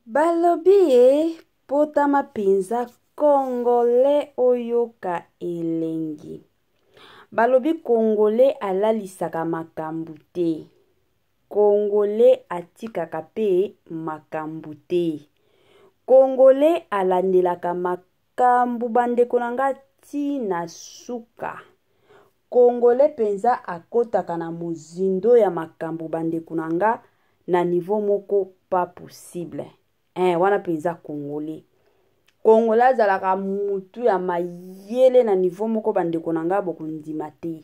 Balobi ye potama penza congolais oyoka elengi. Balobi congolais alalisaka makambu te. Congolais atikaka pe makambu te. Congolais alandelaka makambu bandeko na nga ti na suka. Congolais penza akotaka na mozindo ya makambu bandeko na nga na niveau moko pas possible. Eh, wana penza congolais. Congolais azalaka mutu ya mayele na niveau moko bandeko na nga bokondima te.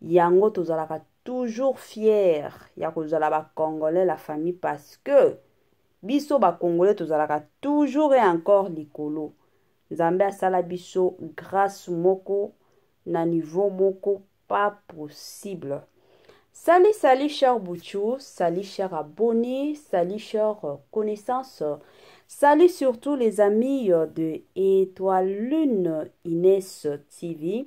Yango tozalaka toujours fier ya kozala ba congolais la famille parce que biso ba congolais tozalaka toujours et encore likolo. Nzambe asala biso grâce moko na niveau moko pas possible. Salut, salut cher Bouchou, salut cher abonné, salut cher connaissance, salut surtout les amis de Étoile Lune Inès TV.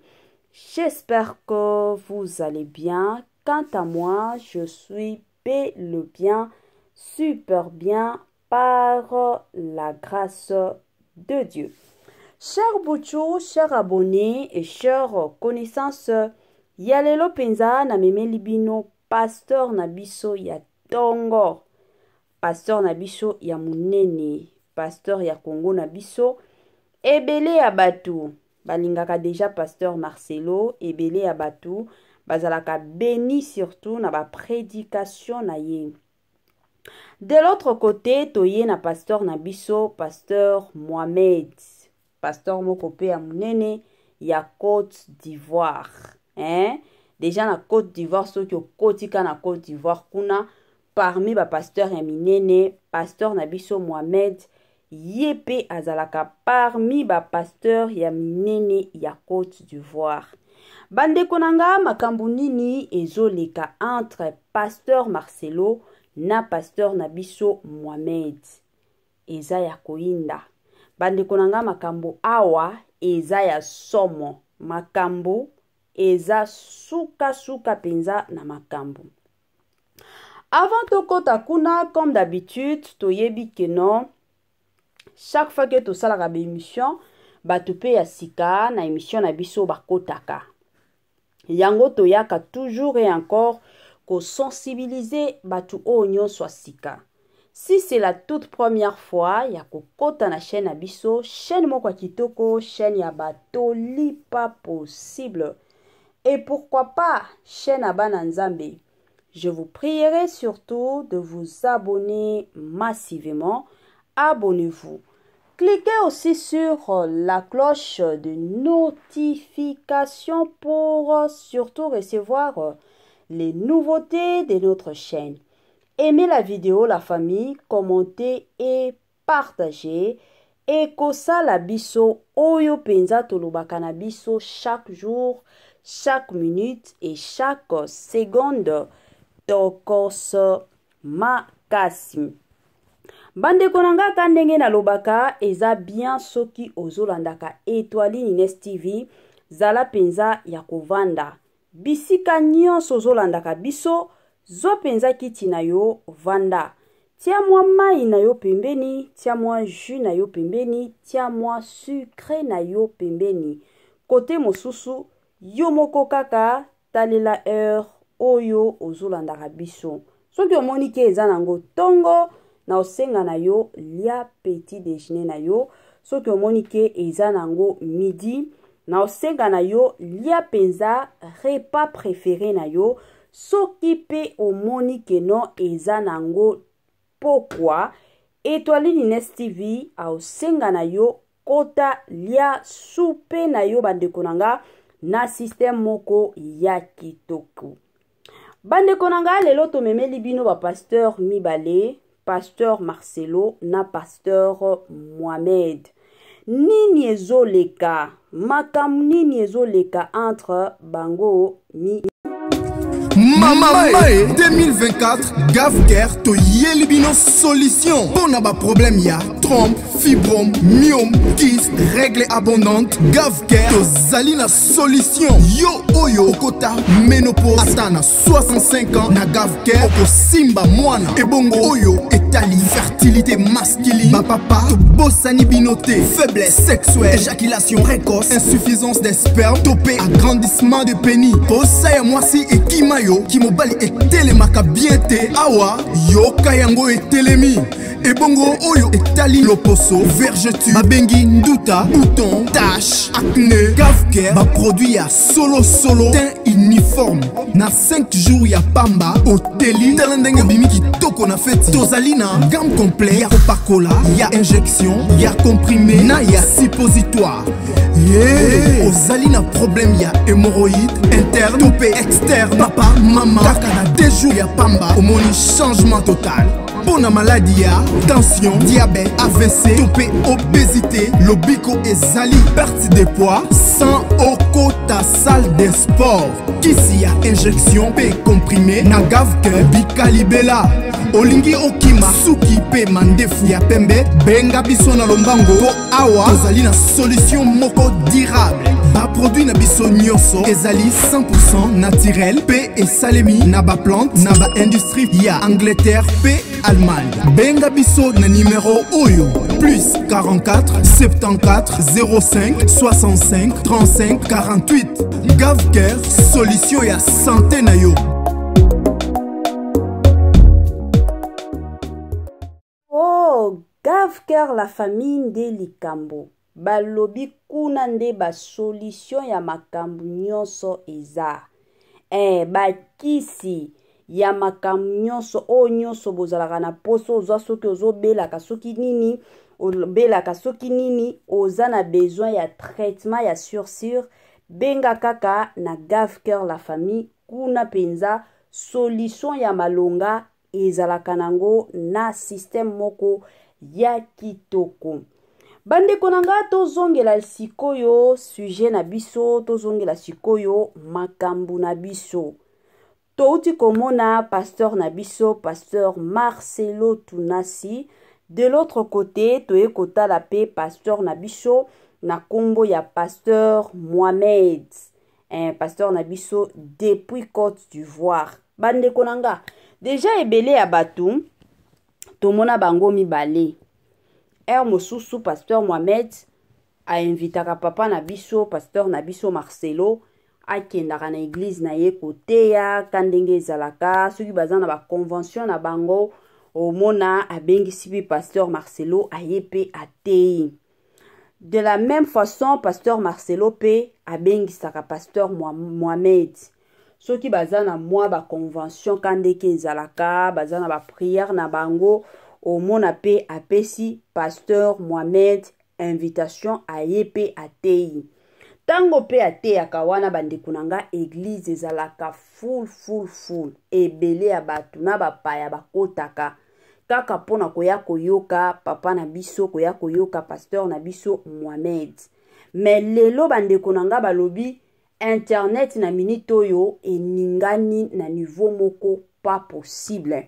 J'espère que vous allez bien. Quant à moi, je suis bel le bien, super bien par la grâce de Dieu. Cher Bouchou, cher abonné et cher connaissance, ya lelo penza na memeli bino pasteur na biso ya tongo, pasteur na biso ya munene, pasteur ya Congo na biso, ebele ya batu balingaka deja pasteur Marcelo, ebele ya batu bazalaka béni surtout na ba prédication na ye. De l'autre côté, toye na pasteur na biso, pasteur Mohamed, pasteur moko pe ya munene ya Côte d'Ivoire. Hein? Déjà na Côte d'Ivoire, soki okoti ka na Côte d'Ivoire kuna, parmi ba pasteur ya minene, pasteur na biso Mohamed, ye pe azalaka parmi ba pasteur ya minene ya Côte d'Ivoire. Bandeko na nga, makambo nini ezoleka entre pasteur Marcelo na pasteur na biso Mohamed? Eza ya koyinda. Bandeko na nga, makambo awa eza ya somo. Makambo eza suka suka penza na makambo. Avant tokota kuna, comme d'habitude, toyebi que non, chaque fois que tosalaka ba émission, bato pe ya sika na émission na biso bakotaka. Yango toyaka toujours et encore ko sensibiliser bato oyo nyonso ya sika. Si c'est la toute première fois ya kokota na chaîne na biso, chaîne moko ya kitoko, chaîne ya batoli pas possible. Et pourquoi pas chaîne ya bana Nzambe. Je vous prierai surtout de vous abonner massivement. Abonnez-vous. Cliquez aussi sur la cloche de notification pour surtout recevoir les nouveautés de notre chaîne. Aimez la vidéo, la famille, commentez et partagez. Ekosala biso oyo penza tolobaka na biso chaque jour, chaque minute et chaque seconde. Tokos makasi. Bandeko na nga, ka ndenge nalobaka, eza bien soki ozolandaka Étoile Ines TV, zala penza ya kovanda. Bisika nyonso ozolandaka biso, zwa penza kiti na yo, vanda. Tia mwa mai na yo pembeni, tia mwa jus na yo pembeni, tia mwa sucre na yo pembeni. Kote mosusu, yo moko kaka talela heure oyo ozolandaka biso. Soki omoni ke eza nango tongo, na osenga na yo lia petit déjeuner na yo. Soki omoni ke eza nango midi, na osenga na yo lia penza repas préféré na yo. Soki pe omoni ke non eza nango pokwa, Étoile Ines TV aosenga na yo kota lia soupe na yo bandeko na nga na système moko ya kitoko. Bandeko na nga, lelo tomemeli bino ba pasteur mibale, pasteur Marcelo na pasteur Mohamed. Nini ezoleka? Makambo nini ezoleka entre bango mi? Mama e 2024 Gavcare toyeli bino solution mpo na baproblème ya trompe, fibrome, myome, kyste, règle abondante. Gavcare tozali na solution. Yo oyo okota ménopause ata na 65 ans, na Gavcare okosimba mwana. Ebongo oyo etali fertilité masculine, bapapa tobosani bino te. Faiblesse sexuelle, éjaculation précoce, insuffisance des spermes to mpe agrandissement de pénis, posa ya mwasi ekima yo, kimobali etelemaka bien te, awa yoka yango etelemi. Ebongo oyo etali loposo, vergeture babengi nduta, bouton, tache, acné, Gavcare baproduit ya solosolo, teint uniforme na 5 jours ya pamba oteli. Tala ndenge obimi kitoko na feti. Tozali na gamme complet ya kopakola, ya injection, ya comprimé na ya suppositoire. Ye ozali na problème ya hémorroïde interne to mpe externe, papa, mama, kaka na 2 jours ya pamba omoni changement total. Mpo na maladi ya tension, diabète, AVC to mpe obésité, lobiko ezali. Perte de poids sans okota salle de sport, kisi ya injection mpe comprimé na Gavcare bikalibela. Olingi okima suki mpe mandefu ya pembe, benga biso na lombango mpo awa tozali na solution moko durable. Baproduit na biso nyonso ezali 100 naturel mpe esalemi na baplante na baindustrie ya Angleterre mpe Allemagne. Benga biso na nimero oyo: plus 44 74 05 65 35 48. Gavcare, solution ya santé na yo. Oh, Gavcare la famille nde likambo. Balobi kuna nde basolution ya makambo nyonso eza. Bakisi ya makambo nyonso oyo nyonso bozalaka na poso ozwa, soki ozobelaka soki nini, obelaka soki nini, oza na besoin ya traitement ya sur, benga kaka na Gavcare la famille. Kuna mpenza solution ya malonga ezalaka nango na système moko ya kitoko. Bandeko na nga, tozongela sikoyo sujet na biso, tozongela sikoyo makambo na biso. Touti komona pasteur na biso, pasteur Marcelo Tunasi. De l'autre côté, toye kotala mpe pasteur na biso na nkombo ya pasteur Mohamed, pasteur na biso depuis Côte d'Ivoire. Bandeko na nga, déjà ebele ya bato tomona bango mibale. Heure mosusu pasteur Mohamed ainvitaka papa na biso, pasteur na biso Marcelo, akendaka na église na ye koteya ka ndenge ezalaka. Soki baza na baconvention na bango, omona abengisi mpe pasteur Marcelo, aye mpe ateyi. De la même façon, pasteur Marcelo mpe abengisaka pasteur Mohamed soki baza na mwa baconvention ka ndenge ezalaka, baza na baprière na bango, omona mpe apesi pasteur Mohamed invitation, aye mpe ateyi. Ntango mpe ateyaka wana, bandeko na nga, église ezalaka full, full, full, ebele ya bato na bapaya bakotaka kaka mpona koya koyoka papa na biso, koya koyoka pasteur na biso Mohamed. Mais lelo, bandeko na nga, balobi internet na minute oyo eningani na niveau moko pas possible.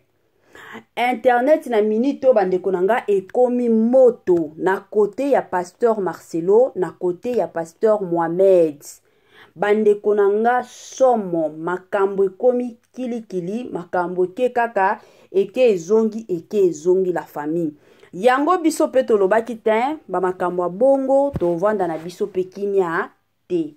Internet na minute oyo, bandeko na nga, ekomi moto na côté ya pasteur Marcelo, na côté ya pasteur Mohamed. Bandeko na nga, somo, makambo ekomi kilikili, makambo eke kaka eke ezongi, eke ezongi la famille. Yango biso mpe tolobaki te, bamakambo ya bongo tovanda na biso mpe kimia te.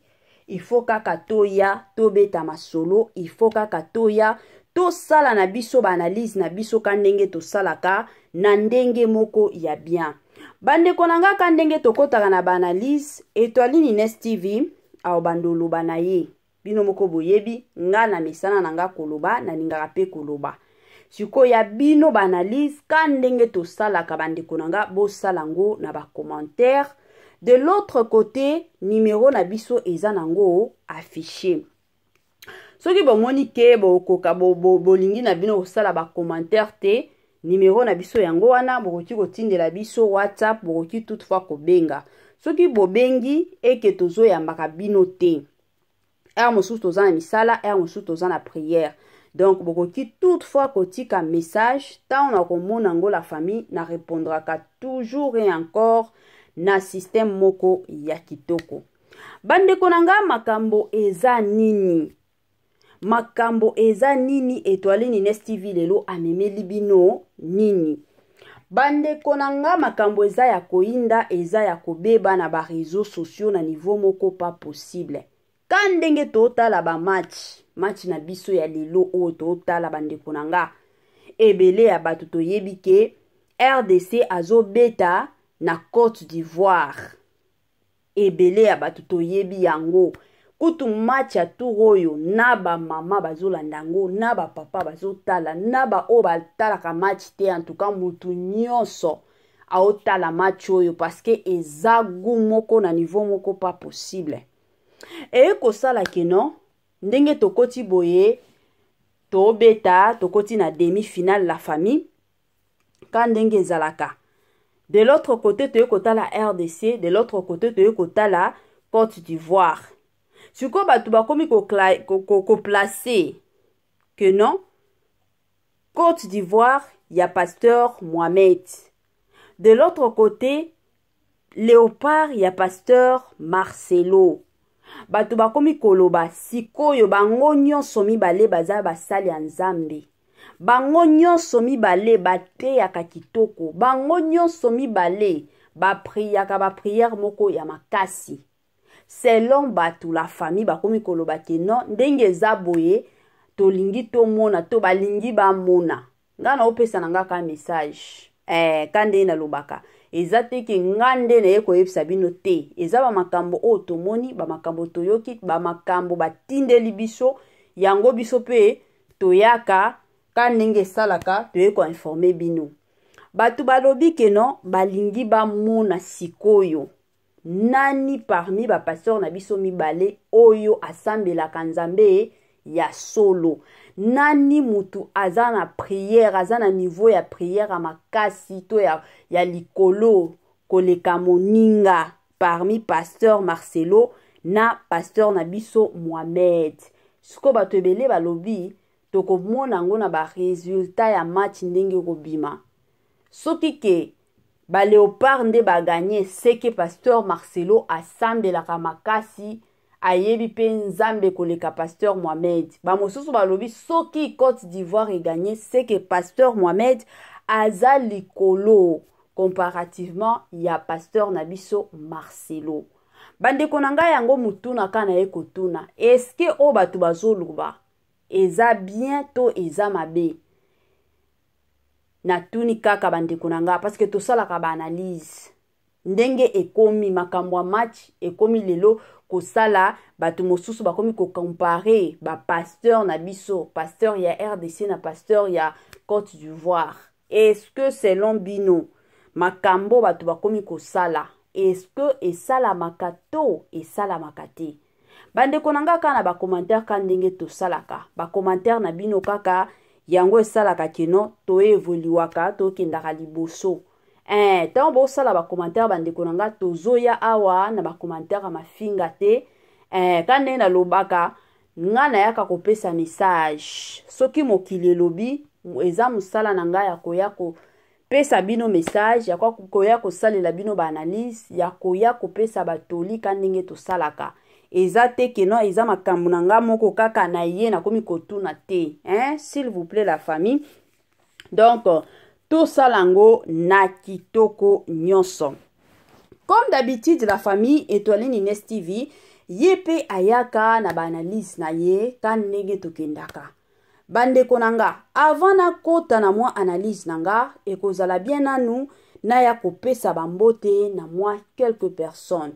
Il faut kaka toya tobeta masolo, il faut kaka toya tosala na biso baanalyse na biso ka ndenge tosalaka na ndenge moko ya bien. Bandeko na nga, ka ndenge tokɔtaka na baanalyse, Etoile Nines TV awa bando oloba na ye, bino moko boyebi nga na misala na nga koloba, nalingaka mpe koloba. Sikoyo ya bino baanalyse ka ndenge tosalaka, bandeko na nga, bosala yango na bacommentaire. De l'autre côté, numéro na biso eza nango affiché. Soki bomoni ke bokoka bolingi na bino kosala bacommentaire te, numéro na biso yango wana. Bokoki kotindela biso WhatsApp, bokoki toutefois kobenga. Soki bobengi eke tozoyambaka bino te, heure mosusu toza na misala, heure mosusu toza na prière. Donc bokoki toutefois kotika message ntango nakomona yango la famille, na répondraka toujours et encore na système moko ya kitoko. Bandeko na nga, makambo eza nini? Makambo eza nini? Etoile Nines TV lelo amemeli bino nini? Bandeko na nga, makambo eza ya koyinda, eza ya kobeba na baréseaux sociaux na niveau moko pas possible. Ka ndenge totala bamatch, match na biso ya lelo oyo totala, bandeko na nga, ebele ya bato toyebi ke RDC azobeta na Côte d'Ivoire. Ebele ya bato toyebi yango. Kutu match ya tour oyo, na bamama bazolanda yango, na bapapa bazotala, na baoyo batalaka match te, en tout cas mutu nyonso aotala match oyo, parce que eza goût moko na niveau moko pas possible. Eye kosala ke non, ndenge tokoti boye, tobeta, tokoti na demi finale la famille. Ka ndenge ezalaka, de l'autre côté toye kotala RDC, de l'autre côté toye kotala Côte d'Ivoire. Sikoyo bato bakomi koplace que non, Côte d'Ivoire ya pasteur Mohamed, de l'autre côté Léopard ya pasteur Marcelo. Bato bakomi koloba sikoyo, bango nyonso mibale baza basali ya Nzambe, bango nyonso mibale bateyaka kitoko, bango nyonso mibale bapriaka baprière moko ya makasi. Selon bato la famille, bakomi koloba ke non, ndenge eza boye, tolingi tomona to balingi bamona. Ngai naopesa na nga ka message ka ndenge nalobaka, eza te ke nga nde naye koyebisa bino te. Eza bamakambo oyo tomoni, bamakambo toyoki, bamakambo batindeli biso yango, biso mpe toyaka ka ndenge esalaka, toye koinformer bino. Bato balobi ke non, balingi bamona sikoyo nani parmi bapasteur na biso mibale oyo asambelaka Nzambe ya solo, nani mutu aza na prière, aza na niveau ya prière ya makasi to ya likolo koleka moninga parmi pasteur Marcelo na pasteur na biso Mohamed. Sikoyo bato ebele balobi tokomona yango na barésultat ya match ndenge ekobima. Soki ke baléopard nde bagagner, c'est que pasteur Marcelo asambelaka makasi, ayebi mpe Nzambe koleka pasteur Mohamed. Bamosusu balobi soki Côte d'Ivoire egagner, c'est que pasteur Mohamed aza likolo comparativement ya pasteur na biso Marcelo. Bandeko na ngai, yango mutuna ka na ye kotuna: eske oyo bato bazoloba eza bien to eza mabe? Natuni kaka bandeko na ngai, parce que tosalaka baanalyse. Ndenge ekomi makambo ya match ekomi lelo kosala, bato mosusu bakomi kocomparer bapasteur na biso, pasteur ya RDC na pasteur ya Côte d'Ivoire. Est-ce que selon bino, makambo bato bakomi kosala, est-ce que esalamaka to esalamaka te? Bandeko na nga, kaka na bacommentaire, ka ndenge tosalaka, bacommentaire na bino kaka yango esalaka ke non, toévoluaka, tokendaka liboso. Ntango bosala bacommentaire, bandeko na nga, tozoya awa na bacommentaire ya mafinga te. Ka ndenge nalobaka, nga nayaka kopesa message. Soki mokili elobi, eza mosala na ngai ya koya kopesa bino message, ya koya kosalela bino baanalyse, ya koya kopesa batoli ka ndenge tosalaka. Eza te ke non, eza makambo na nga moko kaka na ye nakomi kotuna te, hein? S'il vous plaît la famille, donc tosala yango na kitoko nyonso. Comme d'habitude la famille, Étoile Nines TV ye mpe ayaka na baanalyse na ye ka ndenge tokendaka. Bandeko na nga, avant nakota na mwa analyse na nga, ekozala bien nanu naya kopesa bambote na mwa quelques personnes.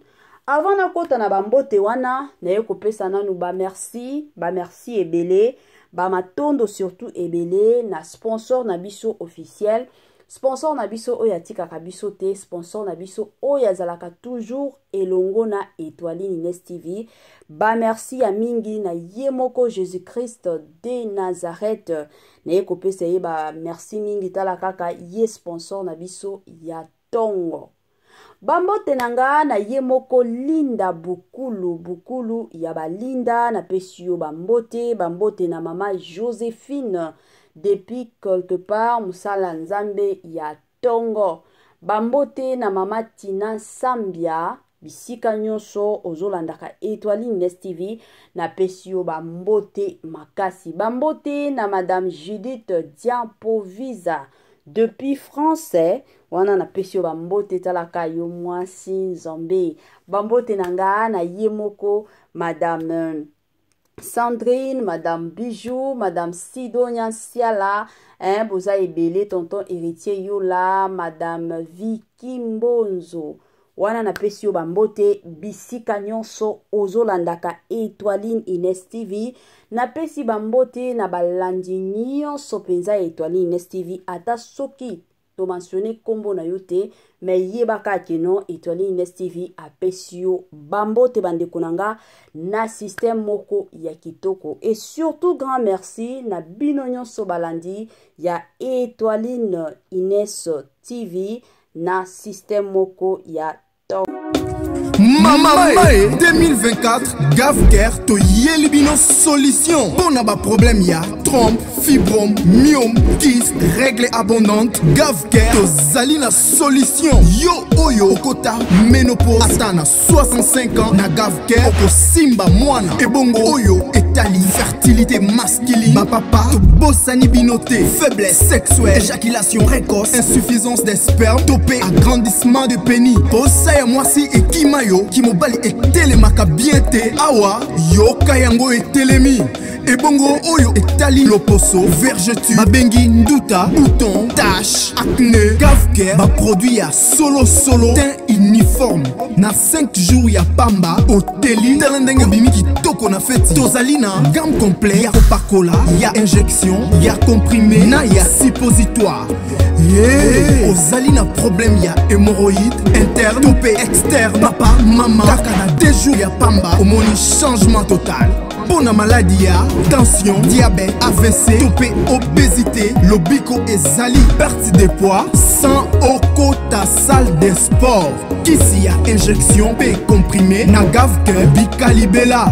Avant nakota na bambote wana, naye kopesa nanu bamerci, bamerci ebele, bamatondo surtout ebele na sponsor na biso officiel, sponsor na biso oyo atikaka biso te, sponsor na biso oyo azalaka toujours elongo na Étoile Nines TV. Bamerci ya mingi na ye moko Jésus Christ de Nazareth. Naye kopesa ye bamerci mingi. Tala kaka ye, sponsor na biso ya ntongo. Bambote na nga na ye moko Linda Bukulu, Bukulu ya ba Linda, napesi yo bambote, bambote na mama Josephine depuis quelque part, mosala Nzambe ya tongo. Bambote na mama Tina Sambia, bisika nyonso ozolandaka Etoile Ines TV, napesi yo bambote makasi. Bambote na madame Judith Diampovisa depuis France, wana napesi yo bambote, talaka yo mwasi Nzambe. Bambote na nga na ye moko madame Sandrine, madame Bijou, madame Sidonia Siala, hein, boza ebele, tonton Héritier Yola, madame Vicky Mbonzo. Wana napesi yo bambote bisika nyonso ozolandaka Etoiline Ines TV. Napesi bambote na balandi nyonso mpenza ya Etoiline Ines TV, ata soki to mentionner kombo na yo te, mais yebaka ke non, Etoiline Ines TV apesi yo bambote bandeko na nga na système moko ya kitoko. Et surtout grand merci na bino nyonso balandi ya Etoiline Ines TV na système moko ya top. Mama Mae 2024, Gavcare toyeli bino solution mpo na baproblème ya trompe, fibrome, myome, kyste, règle abondante. Gavcare tozali na solution. Yo oyo okota ménopause ata na 65 ans, na Gavcare okosimba mwana. Ebongo oyo etali fertilité masculine, bapapa tobosani bino te. Faiblesse sexuelle, éjaculation précoce, insuffisance des spermes, topé agrandissement de pénis, posa ya mwasi ekima yo, kimobali etelemaka bien te, awa yoka yango etelemi. Ebongo oyo etali loposo, vergeture, babengi nduta, bouton, tache, acné, Gavcare baproduit ya solo solo, teint uniforme na 5 jours ya pamba oteli, tala ndenge obimi kitoko na feti. Tozali na gamme complet ya kopakola, ya injection, ya comprimé na ya suppositoire. Yeah. Ozali na problème ya hémorroïde interne to pe externe, papa mama, kaka na 2 jours ya pamba omoni changement total. Mpo na maladi ya tension, diabète, AVC to pe obésité, lobiko ezali perte de poids sans okota salle de sport. Kisi ya injection pe comprimé na Gavcare bikalibela.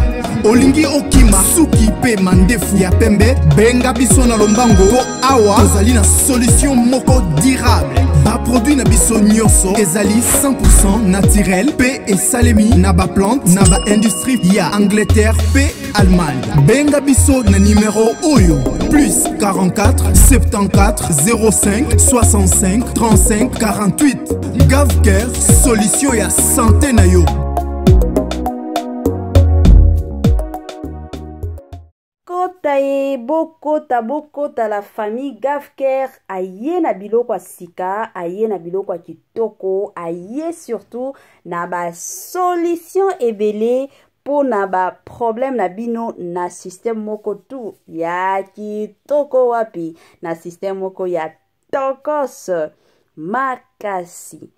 Olingi okima suki pe mandefu ya pembe, benga biso na lombango po awa tozali na solution moko durable. Baproduit na biso nyonso ezali 100% naturel pe esalemi na baplante na baindustrie ya Angleterre pe Allemagne. Benga biso na numero oyo plus 44 74 05 65 35 48. Gavcare, solution ya santé na yo. Kota ye, bokota, bokota la famille Gavcare aye na biloko ya sika, aye na biloko ya kitoko, aye surtout na ba solution ebele mpo na ba problème na bino na système moko tout ya kitoko, wapi na système moko ya tokos makasi.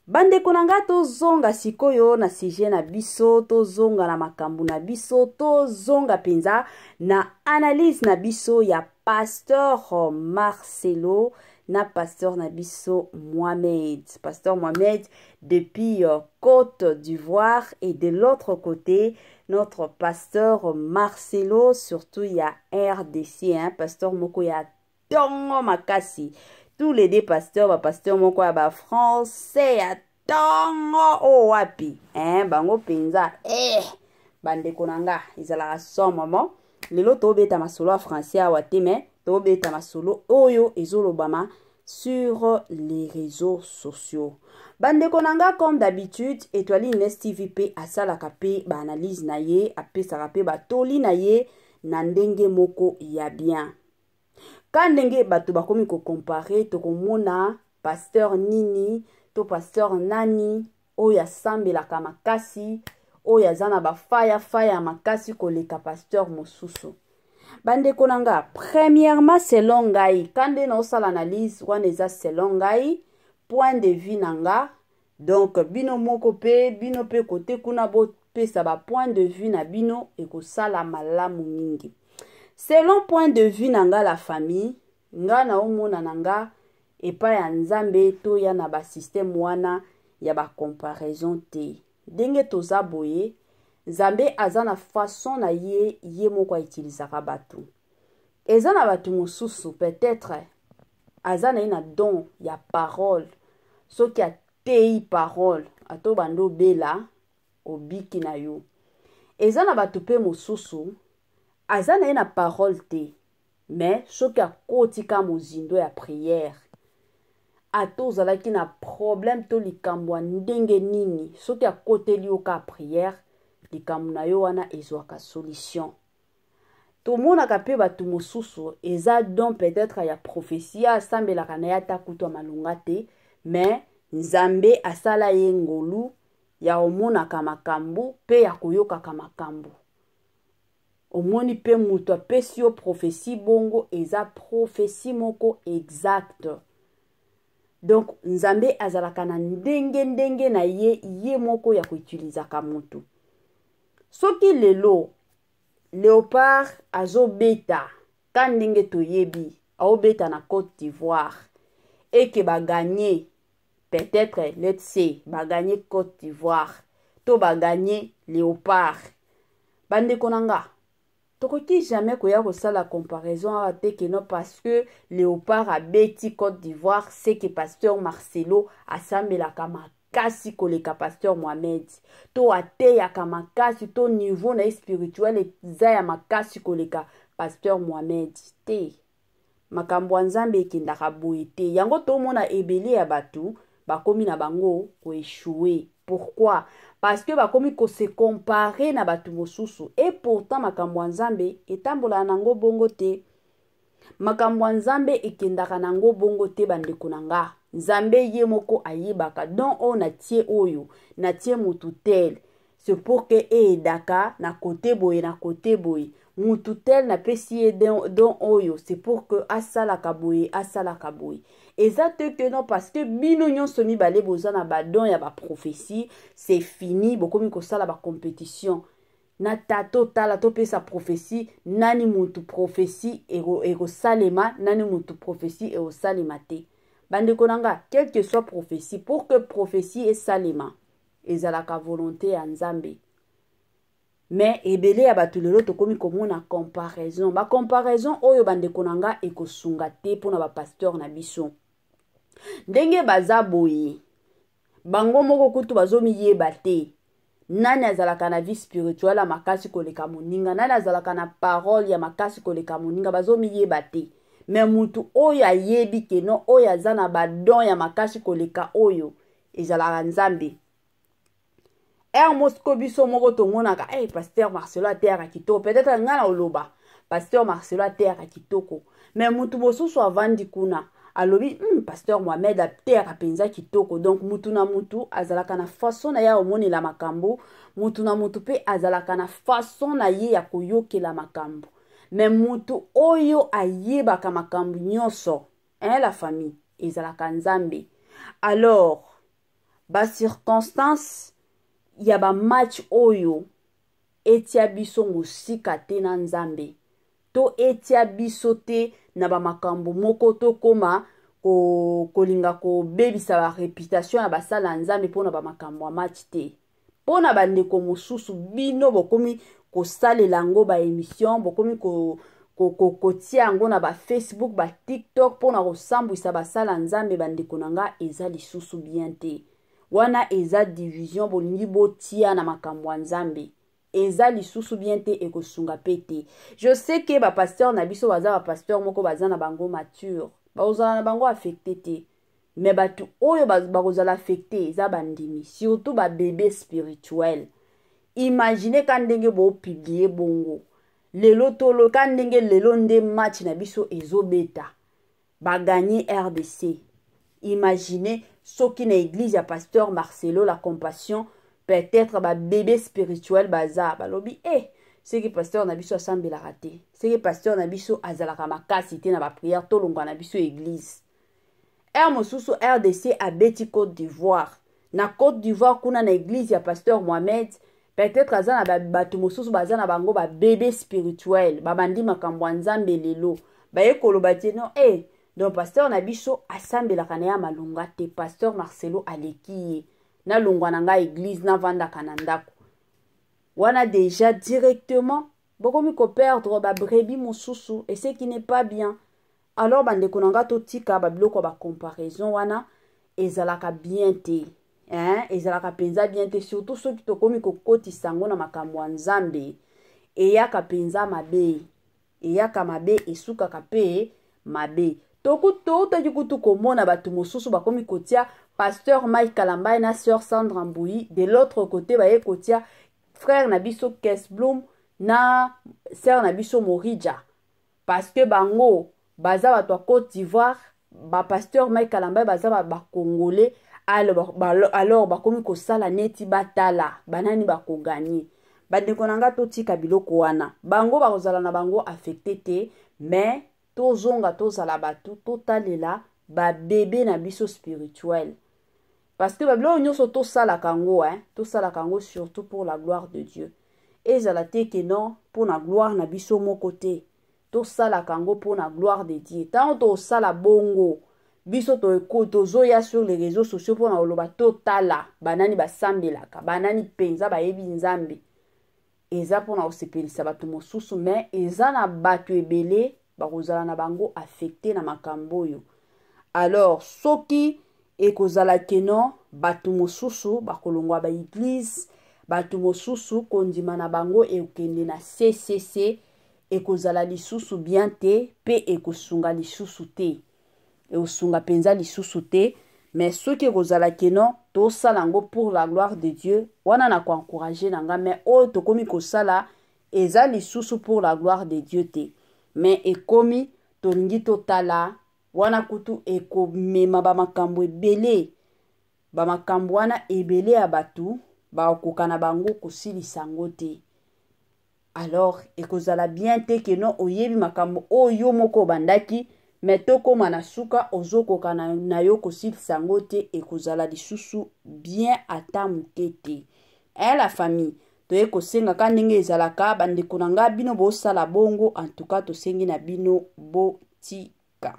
Bandeko na nga, tozonga sikoyo na sujet na biso, tozonga na makambo na biso, tozonga mpenza na analyse na biso ya pasteur Marcelo na pasteur na biso Mohamed. Pasteur Mohamed depuis Côte d'Ivoire et de l'autre côté notre pasteur Marcelo surtout ya RDC, hein, pasteur moko ya tongo makasi. Tous les deux pasteurs, ba pasteur moko ya ba français ya tongo o wapi, hein, bango penza bandeko na nga ezalaka sans maman. Lelo tobeta masolo ya français awa te, mais tobeta masolo oyo ezolobama sur les réseaux sociaux. Bandeko na nga, comme d'habitude, Etoile Ines TV pe asalaka pe baanalyse na ye, apesaka pe batoli na ye na ndenge moko ya bien. Ka ndenge bato bakomi kocomparer, tokomona pasteur nini to pasteur nani oyo asambelaka makasi, oyo aza na bafaya-faya makasi koleka pasteur mosusu. Bandeko na nga, premièrement, selon ngai, ka nde naosala analyse wana eza selon ngai, point de vue na nga. Donc bino moko mpe, bino mpe kote kuna bopesa ba point de vue na bino, ekosala malamu mingi. Selon point de vue na nga, la famille, nga naomona na nga epai ya Nzambe toya na basystème wana. ya ba comparaison te. Ndenge toza boye, Nzambe aza na façon na ye ye moko a utilisaka bato. Eza na bato mosusu peut-être aza na ye na don ya parole, soki ateyi parole ata obanda obela obiki na yo. Eza na bato pe mosusu aza na ye na parole te, mais soki akoti ka mozindo ya prière, ata ozalaki na problème to likambo ya ndenge nini, soki akoteli yo ka prière, likambo na yo wana ezwaka solution. Tomonaka pe bato mosusu eza don peut-être ya prophétie, asambelaka na ye ata kutu ya malonga te, mais Nzambe asala ye ngolu ya omonaka makambo pe ya koyokaka makambo. Omoni pe moto apesi yo prophétie bongo eza prophétie moko exacte. Donc Nzambe azalaka na ndenge ndenge na ye, ye moko ya koutilisaka moto. Soki lelo Leopard azobeta ka ndenge toyebi, aobeta na Côte d'Ivoire et que ba gagner, peut-être let's say ba gagner Côte d'Ivoire to ba gagner Leopard, bandeko na nga tokoki jamais koya kosala comparaison awa te que non parce que Leopard abeti Côte d'Ivoire, c'est que pasteur Marcelo asambelaka makasi koleka pasteur Mohamed, to ateyaka makasi to niveau na ye spirituel eza ya makasi koleka pasteur Mohamed te. Makambo ya Nzambe ekendaka boye te. Yango tomona ebele ya bato bakomi na bango koéchouer. Pourquoi? Parce que bakomi ko se comparer na bato mosusu, et pourtant makambo ya Nzambe etambolaka nango bongo te. Makambo ya Nzambe ekendaka nango bongo te, bandeko na nga. Nzambe ye moko ayebaka don oyo natie, oyo natie mutu tel, c'est pour que eyedaka na kote boye na kote boye. Mutu tel napesi ye don oyo, c'est pour que asalaka boye, asalaka boye. Eza te que non parce que bino nyonso mibale boza na ba don ya ba prophétie, c'est fini, bokomi kosala ba compétition. Na tato tala topesa prophétie, nani mutu prophétie ekosalema, nani mutu prophétie ekosalema te. Bandeko na nga, quelle que soit prophétie, pour que prophétie esalema, ezalaka volonté ya Nzambe. Mais ebele ya bato lelo tokomi komona comparaison. Ba comparaison oyo bandeko na nga ekosunga te mpona ba pasteur na biso. Ndenge baza boye, bango moko kutu bazomiyeba te. Nani azalaka na vie spirituelle ya makasi koleka moninga, nani azalaka na parole ya makasi koleka moninga, bazomiyeba te. Mais mutu oyo ayebi ke non, oyo aza na ba don ya makasi koleka oyo, ezalaka Nzambe. Heure mosiko biso moko tomonaka, hey, pasteur Marcelo ateyaka kitoko, peut-être nga na oloba pasteur Marcelo ateyaka kitoko, mais mutu mosusu avandi kuna alobi, pasteur Mohamed ateyaka mpenza kitoko. Donc mutu na mutu azalaka na façon na ye ya komonela makambo, mutu na mutu mpe azalaka na façon na ye ya koyokela makambo. Mais mutu oyo ayebaka makambo nyonso, hein, la famille, ezalaka Nzambe. Alors ba circonstances ya ba match oyo etia biso mosika te na Nzambe, to etia biso te na ba makambo moko tokoma kolinga kobebisa ba réputation ya basala ya Nzambe mpona ba makambo ya match te. Mpona bandeko mosusu bino bokomi kosalela yango ba émission, bokomi kotia yango na ba Facebook, ba TikTok mpona kosambwisa basala ya Nzambe. Bandeko na nga, eza lisusu bien te. Wana eza division bolingi botia na makambo ya Nzambe, eza lisusu bien te, ekosunga pe te. Je sais que ba pasteur na biso baza ba pasteur moko baza na bango mature, bakozala na bango affecté te. Mais bato oyo bakozala affecté eza bandimi, surtout ba bébé spirituel. Imaginez ka ndenge bo publier bongo lelo tolo, ka ndenge lelo nde match na biso ezobeta, ba gagner RDC. Imaginez soki na église ya pasteur Marcelo la Compassion, peut-être ba bébé spirituel baza balobi, soki pasteur na biso asambelaka te, soki pasteur na biso azalaka makasi te na ba prière, tolongwa na biso église. Heure mosusu RDC abeti Côte d'Ivoire, na Côte d'Ivoire kuna na église ya pasteur Mohamed, peut-être aza na bato mosusu baza na bango ba bébé spirituel, babandi makambo ya Nzambe lelo, baye koloba te non, donc pasteur na biso asambelaka na ya malonga te, pasteur Marcelo aleki ye. Nalongwa na ngai église, navandaka na ndako. Wana déjà directement bokomi koperdre babrebis mosusu, et ce qui n'est pas bien. Alors bandeko na nga, totika babiloko ya bacomparaison wana, ezalaka bien te, hein? Ezalaka mpenza bien te, surtout soki tokomi kokotisa yango na makambo ya Nzambe. Eyaka mpenza mabe, eyaka mabe, esukaka mpe mabe. Toutaki kutu komona bato mosusu bakomi kotia pasteur Mike Kalambai na sœur Sandra Mbui, de l'autre côté baye kotia frère na biso Kes Bloom na sœur na biso Morija, parce que bango baza bato ya Côte d'Ivoire, bapasteur Mike Kalambai baza bacongolais. Alors bakomi kosala neti batala banani bakogagner. Bandeko na nga, totika biloko wana. Bango bakozala na bango affecté te, mais tozonga, tozala bato, totalela babebe na biso spirituel, parce que babiloko nyonso tosalaka yango, hein, tosalaka yango surtout pour la gloire de Dieu. Ezala te ke non, mpo na gloire na biso moko te. Tosalaka yango mpo na gloire de Dieu. Ntango tosala bongo, biso tozoya sur les réseaux sociaux mpona koloba totala banani basambelaka, banani mpenza bayebi Nzambe. Eza mpona kosepelisa bato mosusu, mais eza na bato ebele bakozala na bango affecté na makambo oyo. Alors soki ekozala ke non, bato mosusu bakolongwa baéglise, bato mosusu kondima na bango ekende na ccc, ekozala lisusu bien te, mpe ekosunga lisusu te, ekosunga mpenza lisusu te. Mais soki ekozala ke non, tosala yango pour la gloire de Dieu, wana na koencourager na nga. Mais oyo tokomi kosala eza lisusu pour la gloire de Dieu te, mais ekomi tolingi totala. Wana kutu ekomema bamakambo ebele, bamakambo wana ebele ya bato bakokoka na bango kosilisa yango te. Alors ekozala bien te ke non, oyebi makambo oyo moko obandaki, mais tokóma na suka, ozokoka na yo kosilisa yango te. Ekozala lisusu bien ata moke te. E la famille, toye kosengaka ndenge ezalaka. Bandeko na nga, bino bosala bongo, en tout cas tosengi na bino botika.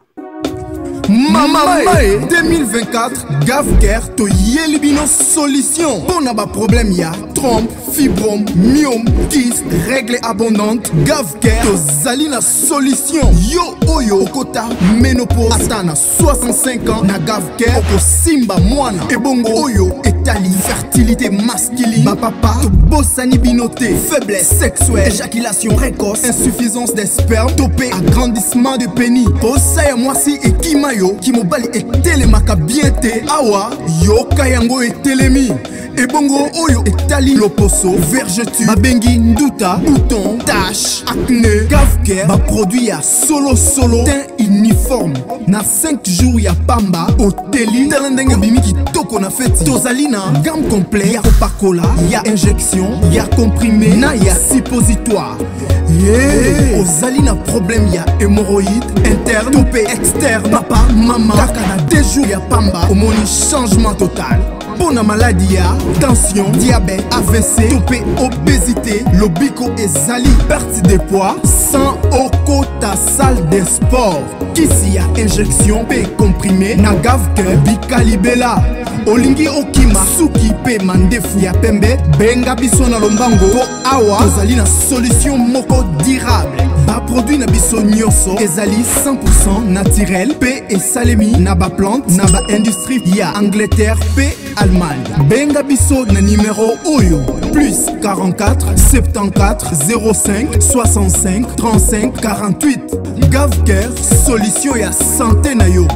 Mama Mae 2024, Gavcare toyeli bino solution mpo na baproblème ya trompe, fibrome, myome, kyste, règle abondante. Gavcare tozali na solution. Yo oyo okota ménopause ata na 65 ans, na Gavcare okosimba mwana. Ebongo oyo etali fertilité masculine, bapapa tobosani bino te. Faiblesse sexuelle, éjaculation précoce, insuffisance des sperme to mpe agrandissement de pénis, posa ya mwasi ekima yo, kimobali etelemaka bien te, awa yoka yango etelemi. Ebongo oyo etali loposo, vergeture babengi nduta, bouton, tache, acné, Gavcare baproduit ya solosolo, teint uniforme. Na 5 jours ya pamba oteli, tala ndenge obimi kitoko na feti. Tozali na gamme complet ya kopakola, ya injection, ya comprimé na ya suppositoire. Ye ozali na problème ya hémorroïde interne to mpe externe, papa, mama, kaka na 2 jours ya pamba omoni changement total. Mpo na maladi ya tension, diabète, AVC to mpe obésité, lobiko ezali. Perte de poids sans okota salle de sport, kisi ya injection mpe comprimé na Gavcare bikalibela. Olingi okima suki mpe mandefu ya pembe, benga biso na lombango, mpo awa tozali na solution moko durable. Baproduit na biso nyonso ezali 100 naturel mpe esalemi na baplante na baindustrie ya Angleterre mpe Allemagne. Benga biso na nimero oyo: plus 44 74 05 65 35 48. Gavcare, solution ya santé na yo.